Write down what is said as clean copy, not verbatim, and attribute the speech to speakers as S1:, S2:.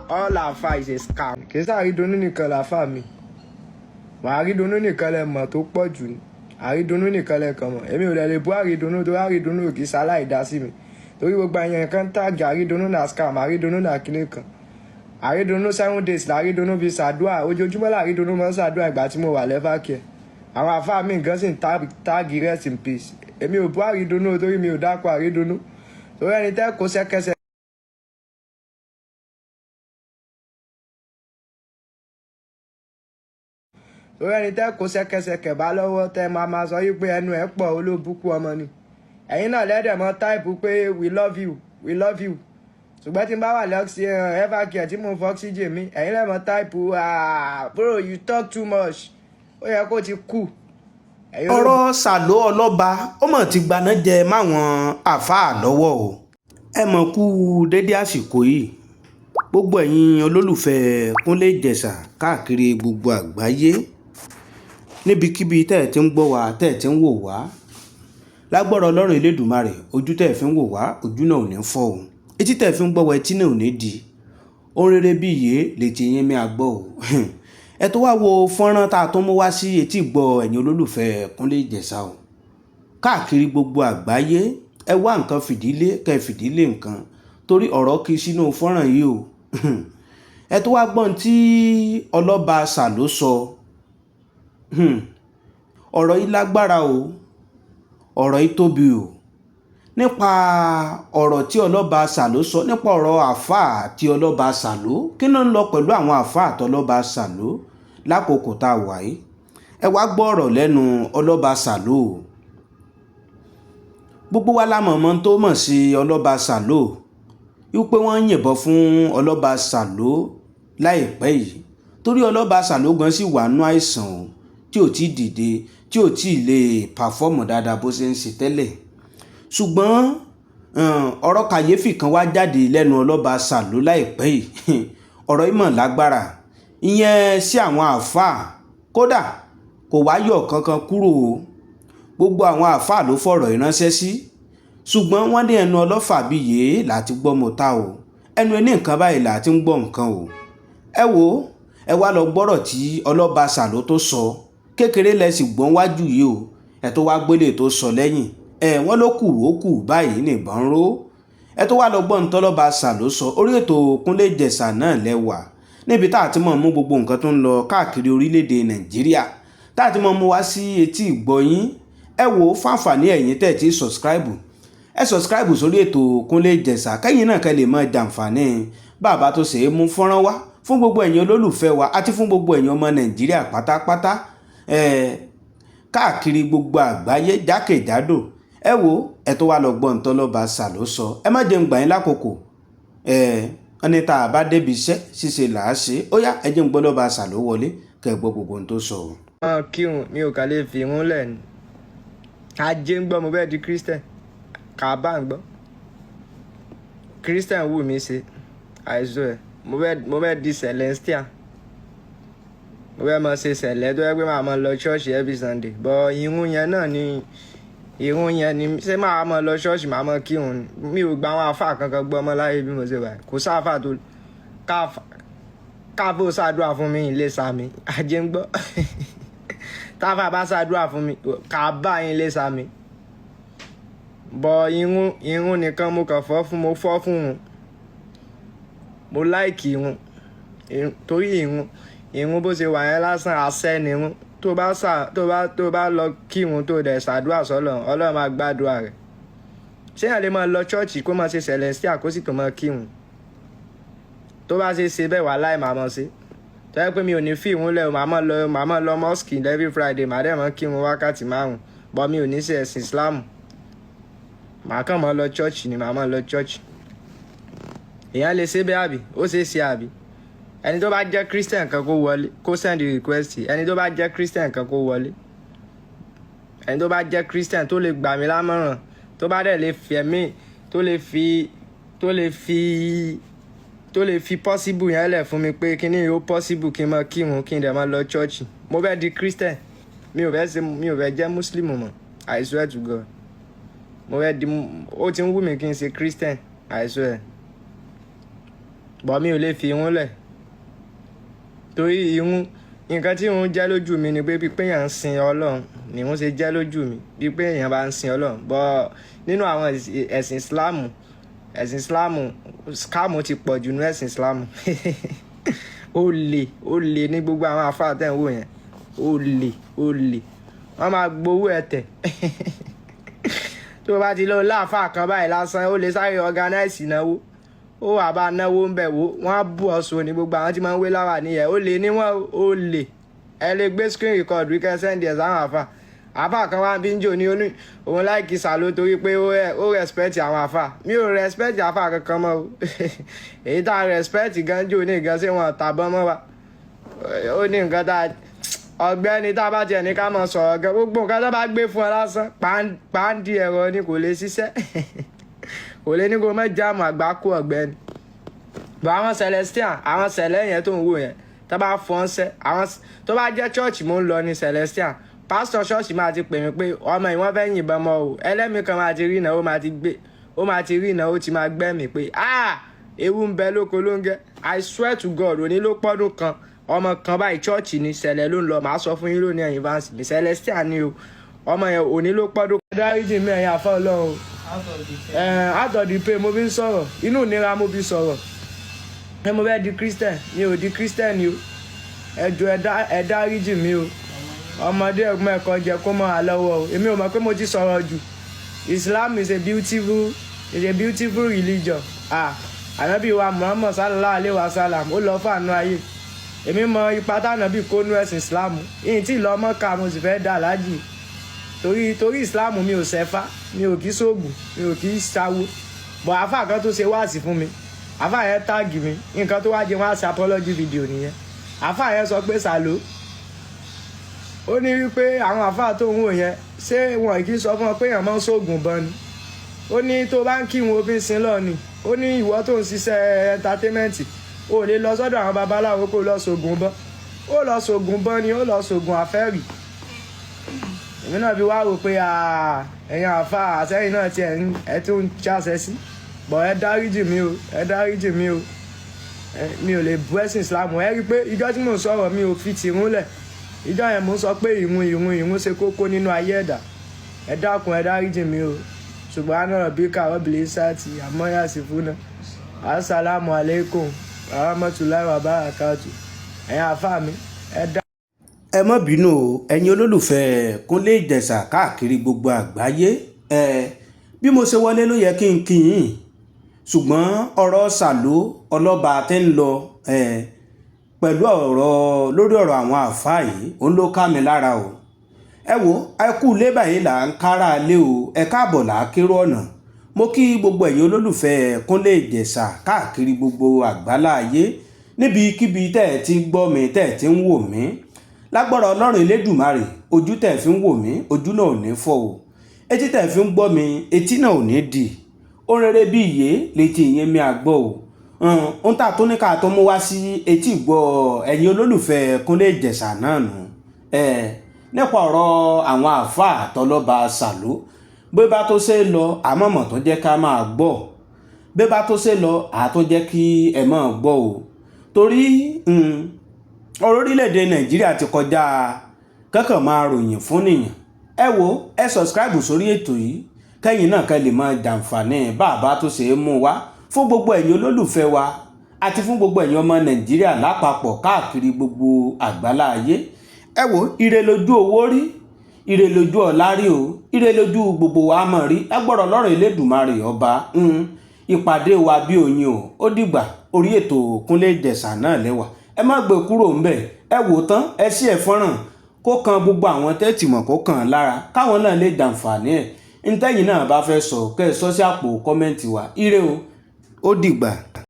S1: All àfáà is a scam. Kì í sàrídùnnú nìkan làáfà mi. Àrídùnnú nìkan lẹ mọ̀ tó pọ̀ jù ni. Àrídùnnú nìkan lẹ kàn mọ̀. Èmi ò lè lè bú àrídùnnú torí àrídùnnú ò kì í ṣaláì dá sí mi. Torí gbogbo ẹ̀yàn kan tag àrídùnnú na scam, àrídùnnú na kíní kan. Àrídùnnú 7 days làrídùnnú fi ṣàdúrà. Ojoojúmọ́ làrídùnnú máa ń ṣàdúrà ìgbà tí mo wà lẹ́fàkẹ́. Àwọn àfáà mi gan sì ń tag rest in peace. Èmi ò bú àrídùnnú torí mi ò dákọ̀ àrídùnnú. Torí ẹni tẹ́ kó sẹ́kẹsẹ̀. Torí ẹni tẹ́ kó sẹ́kẹsẹkẹ̀ bá lọ́wọ́ tẹ́ máa ma sọ yí pé ẹnu ẹ̀ pọ̀, olóbùkún ọmọ ni. Ẹ̀yin náà lẹ́dẹ̀ mọ́ type pé "We love you, we love you." Ṣùgbọ́n tí n bá wà lọ́sí evercare tí mo ń fọ oxygen mi, ẹ̀yin lẹ́ mọ́ type, "Ah bro, you talk too much, ó yẹ kó ti kú."
S2: Ọ̀rọ̀ Sàló Ọlọ́ba, ó mọ̀ ti gbaná jẹ máwọn àáfàá lọ́wọ́ o. Ẹ mọ̀ kú dédé àsìkò yìí, gbogbo ẹ̀yin olólùfẹ́ Kúnlé Ìjẹ̀ṣà káàkiri gbogbo àgbáyé, níbikíbi tẹ́ ẹ̀ ti ń gbọ́ wá, tẹ́ ẹ̀ ti ń wò wá. Lágbọ́rọ̀ Ọlọ́run Elédùmarè, ojú tẹ́ ẹ̀ fi ń wò wá, ojú náà ò ní fọ́ o. Etí tẹ́ ẹ̀ fi ń gbọ́ wá, etí náà ò ní di. Ohun rere bí yìí lè ti yín mi àgbọ̀ o. Ẹ tó wá wo fọ́nrán tá a tún mú wá sí etí ìgbọ́ ẹ̀yin olólùfẹ́ Kúnlé Ìjẹ̀ṣà o káàkiri gbogbo àgbáyé, ẹ wá nǹkan fìdílé kẹ́ ẹ fìdílé nǹkan, torí ọ̀rọ̀ kì í sínú fọ́nrán yìí o. Ẹ tó wá gbọ́n tí Ọlọ́ba Sàló sọ. Ọ̀rọ̀ yìí lágbára o, ọ̀rọ̀ yìí tóbi o, nípa ọ̀rọ̀ tí Ọlọ́ba Sàló sọ nípa ọ̀rọ̀ àáfàá tí Ọlọ́ba Sàló. Kí ló ń lọ pẹ̀lú àwọn àáfàá àtọlọ́ba Sàló lákòókò tá a wà yìí? Ẹ wá gbọ́ ọ̀rọ̀ lẹ́nu Ọlọ́ba Sàló o. Gbogbo wa la mọ̀ mọ́ tó mọ̀ sí Ọlọ́ba Sàló, wípé wọ́n yìnbọn fún Ọlọ́ba Sàló láìpẹ́ yìí, torí Ọlọ́ba Sàló gan sì wà nú àìsàn o, tí ò tí dìde, tí ò tí lè perform dáadáa bó ṣe ń ṣe tẹ́lẹ̀. Ṣùgbọ́n ọ̀rọ̀ kàyéfì kan wá jáde lẹ́nu Ọlọ́ba Sàló láìpẹ́ yìí. Ọ̀rọ̀ yìí mọ̀ lágbára, ìyẹn sí àwọn àáfàá. Kódà kò wá yọ̀ kankan kúrò o, gbogbo àwọn àáfàá ló fọ̀rọ̀ ìránṣẹ́ sí. Ṣùgbọ́n wọ́n ní ẹnu ọlọ́fà bíi yèé láti gbọ́ mọ́ta o, ẹnu ẹni nǹkan báyìí láti ń gbọ́ nǹkan o. Ẹ wo, ẹ wá lọ gbọ́rọ̀ tí Ọlọ́ba Sàló tó sọ. Kékeré lẹ sì gbọ́n wájú yìí o, ẹ tó wá gbélé tó sọ lẹ́yìn ẹ. Wọ́n ló kù, ó kù báyìí nìbọn ró. Ẹ tó wá lọ gbọ́n tọ́lọ́ba Sàló sọ. Orí ètò Kúnlé Ìjẹ̀ṣà náà lẹ́wà, níbi tá a ti mọ̀ mú gbogbo nǹkan tó ń lọ káàkiri orílẹ̀-èdè Nàìjíríà, tá a ti mọ̀ mú wá sí etí ìgbọ́yín. Ẹ wò ó, fáǹfààní ẹ̀yin tẹ̀ tí subscribe, ẹ subscribe sórí ètò Kúnlé Ìjẹ̀ṣà, kẹ́yìn náà kẹ́ lè máa jàǹfààní bàbá tó ṣe é mú fọ́nrán wá fún gbogbo ẹ̀yin olólùfẹ́ wa àti fún gbogbo ẹ̀yin ọmọ Nàìjíríà pátápátá káàkiri gbogbo àgbáyé jákèjádò. Ẹ wo, ẹ tó wá lọ gbọ́ ntọ́lọ́ba Sàló sọ. Ẹ má jẹun gbà yín lákòókò. Ẹ wọ́n ní tá a bá débi iṣẹ́ ṣíṣe là á ṣe. Ó yá, ẹ jẹ́ ń gbọ́ lọ́ba Sàló wọlé, kẹ́ ẹ gbọ́ gbogbo ohun tó sọ o.
S1: Wọn kírun, mi ò kà lè fi irun lẹ̀ ni. Ajé ń gbọ́, mo fẹ́ di Christian. Kàbá ń gbọ́, Christian wù mí ṣe. Àìsàn ẹ̀, mo fẹ́ di Celestial. Mo fẹ́ máa ṣe sẹ̀lẹ̀ tó yẹ pé màá máa lọ ṣọ́ọ̀ṣì every Sunday, but irun yẹn náà ni, irun yẹn ni ṣé màá máa lọ ṣọ́ọ̀ṣì, màá máa kírun ni. Mi ò gba àwọn àfáà kankan gbọ́ ọmọ láyé bí mo ṣe wà. Kò sáfà tó káfó ṣàdúrà fún mi ilé sami. Ajé ń gbọ́, táfà bá ṣàdúrà fún mi, kà bá yín lé sami. But irun nìkan mo kàn fọ́ fún, mo fọ́ fún un. Mo like irun torí irun bó ṣe wà yẹn lásán, àṣẹ ni irun. Tó bá sà tó bá lọ kírun, tó dẹ̀ ṣàdúrà sọ́lọ̀, Ọlọ́run máa gbàdúrà rẹ̀. Ṣé yàn lè máa lọ church, kó máa ṣe Celestial, kó sì tó máa kírun? Tó bá ṣe ṣe bẹ́ẹ̀, wà láì máa mọ̀ sí tó yẹ pé mi ò ní fi ìrun lẹ̀ o. Màá máa lọ mosque every Friday, màá dẹ̀ máa kírun wákàtí 5, but mi ò ní ṣe ẹ̀sìn Islam. Màá kàn máa lọ church ni, màá máa lọ church. Èèyàn lè ṣe bẹ́ẹ̀ àbí? Ó ṣe é ṣe àbí? Ẹni tó bá jẹ́ Christian kan kó wọlé, kó send request. Ẹni tó bá jẹ́ Christian kan kó wọlé. Ẹni tó bá jẹ́ Christian tó lè gbà mí lámọ̀ràn, tó bá dẹ̀ lè fi ẹ̀mí tó lè fi possible yẹn lẹ̀ fún mi pé kíní yóò possible, kí n máa kírun, kí n dẹ̀ máa lọ church. Mo fẹ́ di Christian. Mi ò fẹ́ jẹ́ Muslim mọ́. I swear to God, mo fẹ́ di, ó ti ń wù mí kí n ṣe Christian. I swear. Bọ́ mi ò lè fi irun lẹ̀ torí irun, nǹkan tí irun jẹ́ lójú mi ni pé bí pé èèyàn ń sin Ọlọ́run ni irun ṣe jẹ́ lójú mi, bí pé èèyàn bá ń sin Ọlọ́run. Bọ́ nínú àwọn ẹ̀sìn Islam, ẹ̀sìn Islam, scam ti pọ̀ jù nínú ẹ̀sìn Islam. Ó lè ní gbogbo àwọn àfáà tẹ̀ ń wò yẹn, ó lè wọ́n máa gbowó ẹ̀tẹ̀. Tó o bá ti lọ láàfáà kan báyìí lásán, ó lè sáré organize ìnáwó, ó wà bá náwó ń bẹ̀ wò, wọ́n á bù ọ́ so ní gbogbo àwọn tí máa ń wé láwà nìyẹn. Ó lè ní wọ́n, ó lè. Ẹ lè gbé screen record wíkẹ́ send ẹ̀ sáwọn àfáà. Àfáà kan wá bí ń jò ní oní òun like Sàló torí pé ó respect àwọn àfáà. Mi ò respect àfáà kankan mọ́ o. Èyí tá a respect gan jò ní gan, ṣé wọn tàbọn mọ́ wa? Ó ní nǹkan tá a, ọ̀gbẹ́ni, tá a bá tiẹ̀ ní ká máa sọ̀rọ̀ gan, gbogbo nǹkan tó bá gbé fún ọ lásán, pàǹdì ẹ̀rọ ni, kò lè ṣiṣẹ́, kò lè ní kó má jam àgbákò, ọ̀gbẹ́ni. Bọ̀ àwọn Celestial, àwọn sẹ̀lẹ̀ yẹn tó ń wò yẹn, tó bá fọ́n ṣẹ́ àwọn, tó bá jẹ́ church mo ń lọ ní Celestial, pásítọ̀ ṣọ́ọ̀ṣì máa ti pè mí pé ọmọ yìí, wọ́n fẹ́ yìnbọn mọ́ o. Ẹlẹ́mìí kan máa ti rí ìnáwó, máa ti gbé, ó máa ti rí ìnáwó, ti máa gbẹ́mìí pé, ah, ewu ń bẹ lóko ló ń gẹ́. I swear to God, òní ló pọ́dún kan, ọmọ kan báyìí, church ní sẹ̀lẹ̀ ló ń lọ. Màá sọ fún yín lónìí, ẹ̀yin fans mi, Celestial ni o. Ọmọ yẹn, òní ló pọ́dún. Dáríjì mi, ẹ̀yin àfọ́ Ọlọ́run o. Out of the pain mo fi ń sọ̀rọ̀, inú ìnira mo fi sọ̀rọ̀ ẹ. Mo fẹ́ di Christian, mi ò di Christian o. Ẹ jọ̀ọ́, ẹ dáríjì mi o. Ọmọdé ẹ̀gbọ́n ẹ̀kọ́ jẹ kó mọ́ àlọ́wọ́ o. Èmi ò mọ̀ pé mo ti sọ̀rọ̀ jù. Islam is a beautiful religion. Ah, Ànábì wa Muhammad sallallahu alayhi wa sallam, ó lọ fàánú ayé. Èmi mọ ipa tànàbì kó nú ẹ̀sìn Islam yìí tí lọ Mọ́kà, mo sì fẹ́ dà lájì torí Islam. Mi ò sẹ́fà, mi ò kí sóògùn, mi ò kí sáwó. Bọ̀ àfà kan tó ṣe wáàsí fún mi, àfà yẹn tag mi. Nǹkan tó wá jẹ wọ́n á ṣe apology video nìyẹn. Àfà yẹn sọ pé Sàló, ó ní wípé àwọn àfà tó ń wò yẹn, ṣé wọn kì í sọ fún ọ pé èèyàn máa ń sóògùn bọ́n ni? Ó ní tó bá ń kí wọn, òfin sin lọ ni. Ó ní ìwọ tó ń ṣiṣẹ́ entertainment, ó lè lọ sọ́dọ̀ àwọn babaláwo kó lọ sóògùn bọ́n? Ó lọ sóògùn bọ́n ni, ó lọ sóògùn àfẹ́rì. Èmi náà fi wá rò pé ẹ̀yin àfa àsẹ́yìn náà tiẹ̀ ẹ tún ń ṣàṣẹ sí bọ̀. Ẹ dáríjì mi o, ẹ dáríjì mi o. Mi ò lè bú ẹ̀sìn Islam. Ẹ rí i pé ìjọ tí mò ń sọ̀rọ̀, mi ò fi tìrún lẹ̀. Ìjọ yẹn mò ń sọ pé ìrun ṣe kókó nínú ayé ẹ̀dá. Ẹ dákun, ẹ dáríjì mi o. Subhana rabbika rabbil izzati amma yasifuna. Assalamu alaikum warahmatullahi wabarakatuh. Ẹ̀yin àfa mi, ẹ dá.
S2: Ẹ má bínú o, ẹ̀yin olólùfẹ́ Kúnlé Ìjẹ̀ṣà káàkiri gbogbo àgbáyé. Ẹ bí mo ṣe wọlé ló yẹ kí n kí yín, ṣùgbọ́n ọ̀rọ̀ Sàló Ọlọ́ba tẹ́ ń lọ ẹ pẹ̀lú ọ̀rọ̀ lórí ọ̀rọ̀ àwọn àáfàá yìí, òun ló ká mi lára o. Ẹ wo, ẹ kú ilé báyìí là ń kára lé o, ẹ káàbọ̀ là á kérò ọ̀nà. Mo kí gbogbo ẹ̀yin olólùfẹ́ Kúnlé Ìjẹ̀ṣà káàkiri gbogbo àgbálá ayé, níbikíbi tẹ́ ẹ ti gbọ́ mi, tẹ́ ẹ ti ń wò mí. Lágbára Ọlọ́run Elédùmarè, ojú tẹ́ ẹ fi ń wò mí, ojú náà ò ní fọ́ o. Etí tẹ́ ẹ fi ń gbọ́ mi, etí náà ò ní dì. Ó rere bí ìyé létí ìyẹn mi àgbọ̀ o. Ohun tá a tó ní ká tó mú wá sí etí ìgbọ́ ẹ̀yin olólùfẹ́ Kúnlé Ìjẹ̀ṣà náà nù nípa ọ̀rọ̀ àwọn àáfàá tọlọ́ba Sàló. Bí bá tó ṣe lọ, àmọ̀mọ̀ tó jẹ́ ká máa gbọ́. Bí bá tó ṣe lọ, àtún jẹ́ kí ẹ máa gbọ́ o, torí ọ̀rọ̀ orílẹ̀-èdè Nàìjíríà ti kọjá kankan máa ròyìn fún nìyàn. Ẹ wo, ẹ subscribe sórí ètò yìí, kẹ́yìn náà kẹ́ lè máa jàǹfààní bàbá tó ṣe é mú wá fún gbogbo ẹ̀yin olólùfẹ́ wa àti fún gbogbo ẹ̀yin ọmọ Nàìjíríà lápapọ̀ káàkiri gbogbo àgbálá ayé. Ẹ wo, ire lójú owó rí, ire lójú ọ̀la rí o, ire lójú gbogbo wa mọ̀ rí lágbọ́rọ̀ lọ́rọ̀ Elédùmarè ọba. Ìpàdé wa bí oyin o. Ó dìgbà. Orí ètò Kúnlé Ìjẹ̀ṣà náà lẹ́wà, ẹ má gbé kúrò ńbẹ̀. Ẹ wò tán, ẹ sí ẹ fọ́nrán kó kan gbogbo àwọn tẹ́tì mọ̀, kó kàn án lára, káwọn náà lè jàǹfààní ẹ̀. Ntẹ́yìn náà bá fẹ́ sọ, kẹ́ ẹ sọ sí àpò comment wa. Ire o, ó dìgbà.